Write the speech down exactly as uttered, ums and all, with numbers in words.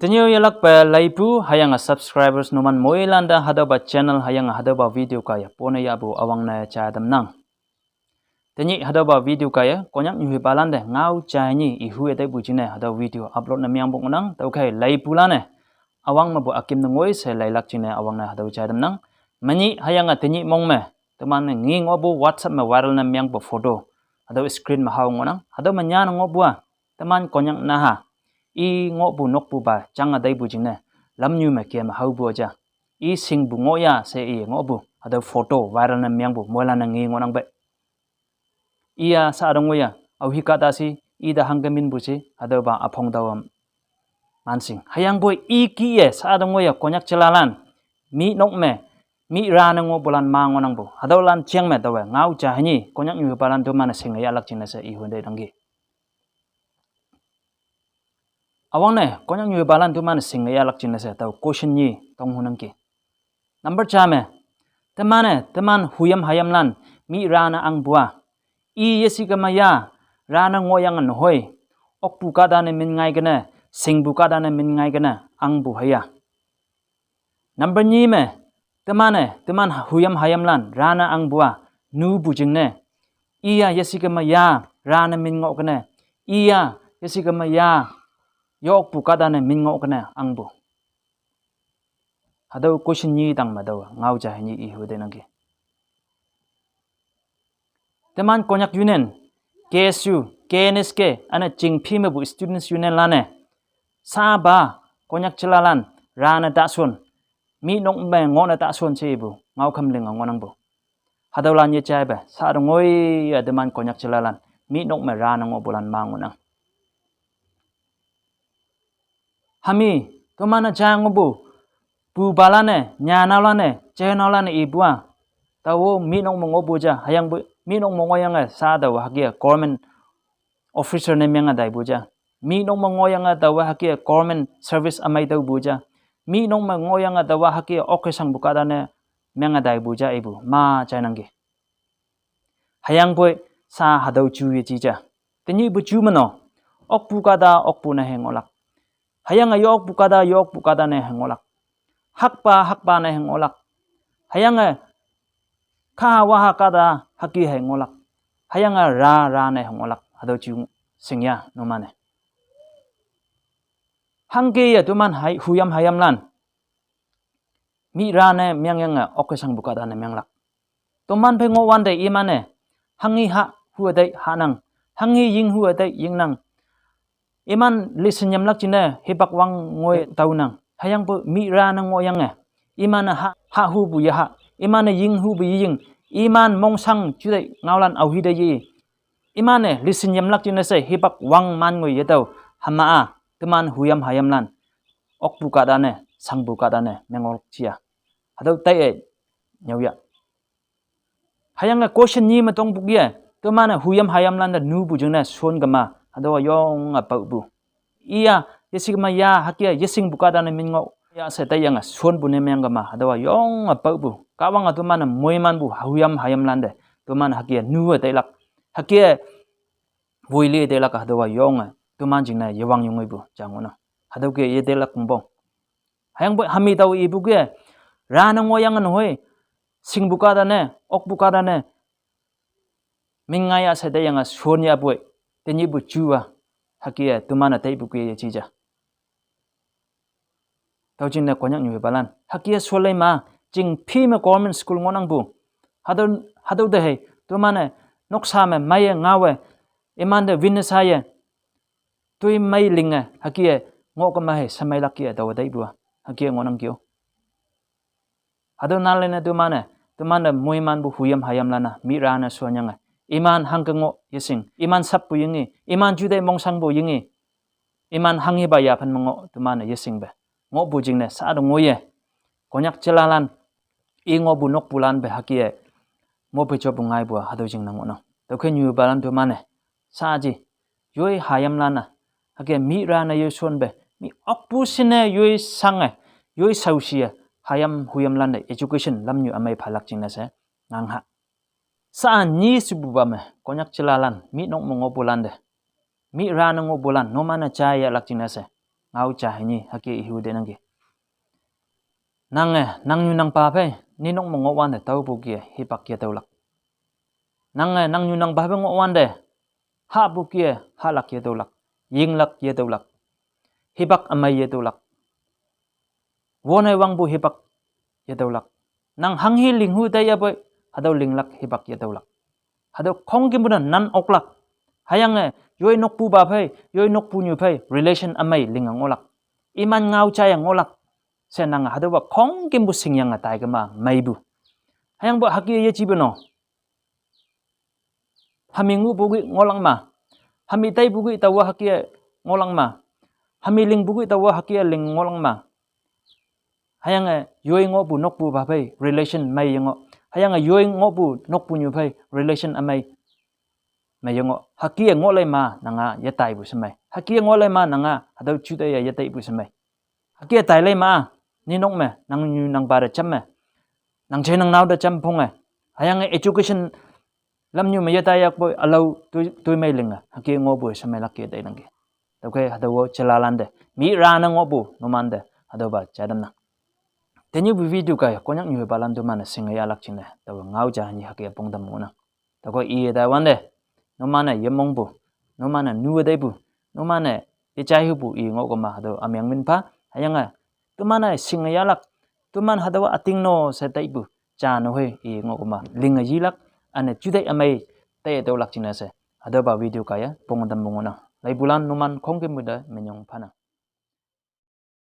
Tenyih yalakpe laipu hüyange subscribers numan moilante hatüopa channel hüyange hatüopa video kaiye pone yahpu üwangne jai tamnang. Tenyih hatüopa video kaiye Konyak nyuhipalante ngao jai nyi ihuye taipu jingne hatüo video upload ne mengpu ngohnang. Tüokhei laipulan-e üwang mepu üküm ne ngoi she leilak jingne üwangne hatüo jai tamnang. Menyih hüyange tenyih mong me teman-e ngi ngohpu WhatsApp me viral ne mengpu photo hatüo screen me hao ngohnang. Hatüo me nyanne ngohpu-a teman Konyak naha i ngohpu nokpupa jange taipu jingne lamnyu me kem haopu ja, i shingpu ngohya she i ngohpu hatüo photo viral ne mengpu moilan-e ngi ngohnang pei. Iya sade ngoiye aohi kahta shi, ite hangke minpu shi, hatüopa üphong tao-a manshing. Hüyangpoi i kih-e sade ngoiye Konyak jalalan mihnok me mihra ne ngohpulan ma ngohnangpu hatüolan jeng me taowe ngao ja heni Konyak nyuhipalante toman-e shinge yahlak jingne she ihun te tangki. Üwangne Konyak nyuhipalante toman-e shinge yahlak jingne she tao question nyi tonghunangki. Number ja me, teman-e teman huyam hayimlan mihra ne angpu-a, i yeshikema yara ne ngohyange nehoi, okpu kahta ne min ngai kene, shingpu kahta ne min ngai kene angpu hüya. Number nyi me, teman-e teman huyam hayimlan ra ne angpu-a nupu jingne, iya yeshikema yara ne min ngoh kene, iya yeshikema yara yokpu kahta ne min ngoh kene angpu. Hatüo question nyi tang me tao ngao ja heni ihu te nangki. Teman Konyak Union, K S U, K N S K üne chingphi mepu Students Union lan-e sapa Konyak jalalan ra ne tashon, mihnok me ngohne tashon she ipu ngaokhüm linge ngohnangpu. Hatüolan yejaipe sade ngoiye teman Konyak jalalan mihnok me ra ne ngohpulan ma ngohnang. Hami toman-e ja ngohpu, pupalan-e, nyanaolan-e, jenaolan-e ipu-a, tao mihnok me ngohpu ja, hüyangpoi mihnok me ngohyange sha tao hüke government officer ne menge taipu ja. Mihnok me ngohyange taowa hüke government service ümei taopu ja. Mihnok me ngohyange taowa hüke oke shangpu kahta ne menge taipu ja ipu ma jainangki. Hüyangpoi sha hatüo ju yeji ja. Tenyihpu ju me no, okpu kahta okpu ne he ngohlak, hüyange yokpu kahta yokpu kahta ne he ngohlak, hakpa hakpa ne he ngohlak, hüyange khaha waha kahta hüke he ngohlak, hüyange ra ra ne he ngohlak, hatüo ju shingya numan-e. Hangke ye toman hai huyam hayimlan mihra ne mengyange oke shangpu kahta ne menglak. Toman phei ngohwante iman-e hanghi ha hu tei hanang, hanghi ying hu tei yingnang. Iman lesson yamlak jingne hipak wang ngoi taonang. Hüyangpoi mihra ne ngohyange iman-e ha, ha hupu yeha, iman-e ying hupu yeying, iman mongshang jutei ngaolan aohi te ye, iman-e lesson yamlak jingne she hipak wang man ngoi yetao. Hüma-a teman huyam hayimlan okpu kahta ne, shangpu kahta ne mengohlak jiya. Hatüo taiye nyüoya. Hüyange question nyi me tongpu kih-e, toman-e huyam hayimlan te nupu jingne shonkema hatüowa yonge paopu. Iya yeshikema yara hüke yeshingpu kahta ne min ngoh ya she taiyange shonpu ne mengkema hatüowa yonge paopu. Kahwange toman-e moimanpu huyam hayimlan te toman-e hüke nuwe tailak, hüke woile tailak hatüowa yonge toman jingne yewang yengoipu ja ngohnang. Hatüo ke yetelak kongpong. Hüyangpoi hami tao ipu kih-e, ra ne ngohyange nehoi, shingpu kahta ne, okpu kahta ne min ngaiya she taiyange shonyapoi, tenyihpu ju-a hüke toman-e taipu kih-e yeji ja. Tüo jingne Konyak nyupalan hüke sholei ma, chingphi me government school ngohnangpu, hatüo, hatüo te hei toman-e noksa me meiye ngaowe, imante win ne sha ye toi mei linge hüke ngohkema hei shemeilak kih-e taowe taipu-a hüke ngohnangki-o. Hatüo nan leine toman-e, toman-e moimanpu huyam hayimlan-a mihra ne shonyange, iman hangke ngoh yeshing, iman sappu yingi, iman jutei mongshangpu yingi, iman hanghipa yaphan me ngoh toman-e yeshingpe ngohpu jingne sha te ngoiye, Konyak jalalan i ngohpu nokpulan pe hüke mope jopu ngaipu-a hatüo jingne ngohnang. Tüokhei nyupalan toman-e sha ji, yoi hayimlan-a hüke mihra ne yoi shonpe, mi okpu shinne yoi shange, yoi shaoshi-e hayam huyamlan te education lamnyu ümei phalak jingne she ngangha. Sha-a nyi shepupa me Konyak jalalan mihnok me ngohpulan te, mihra ne ngohpulan numan-e jaiyahlak jingne she ngao ja henyi hüke ihu de nangki. Nange nangnyu nangpa phei ninok me ngoh wante taopu kih-e hipak yetüolak. Nange nangnyu nangpa phei ngoh wante hahpu kih-e hahlak yetüolak, yinglak yetüolak, hipak ümei yetüolak, wonne wangpu hipak yetüolak. Nang hanghe linghu taiyapoi, hatüo linglak hipak yetüolak. Hatüo khongkümpu ne nan oklak. Hüyange yoi nokpupa phei, yoi nokpunyu phei relation ümei linge ngohlak, iman ngao jaiye ngohlak. She nange hatüopa khongkümpu shingyange taikema meipu. Hüyangpoi hüke yejipu no, hami nguhpu ki ngohlak ma, hami taipu ki taowa hüke ngohlak ma, hami lingpu ki taowa hüke ling ngohlak ma. Hüyange yoi ngohpu nokpupa phei relation meiye ngoh, hüyange yoi ngohpu nokpunyu phei relation ümei meiye ngoh. Hüke ngohlei ma nanga yetaipu shemei, hüke ngohlei ma nanga hatüo jutaiye yetaipu shemei. Hüke tailei ma, ninok me nangnyu nangpa te jam me, nang jei nang nao te jam phonge, hüyange education lamnyu me yetaiyakpoi ülao toi, toimei linge hüke ngohpu shemeilak kih-e tainangki. Tüokhei hatüo-o jelalan te, mira ne ngohpu numante hatüopa jai tamnang. Tenyihpu video kaiye Konyak nyu hipalan teman-e shinge yahlak jingne taowe ngao ja nyi hüke pong tam ngohnang. Tüokhei iye taiwante, numan-e yemongpu, numan-e nu teipu, numan-e yejaihupu i ngohkema hatüo ümeng min pha. Hüyange teman-e shinge yahlak, teman hatüowa üting no she taipu ja no hei i ngohkema linge yilak, üne juteih ümei teitüolak jingne she hatüopa video kaiye pong tampu ngohnang. Leipulan numan khongkümpu te minyong phanang.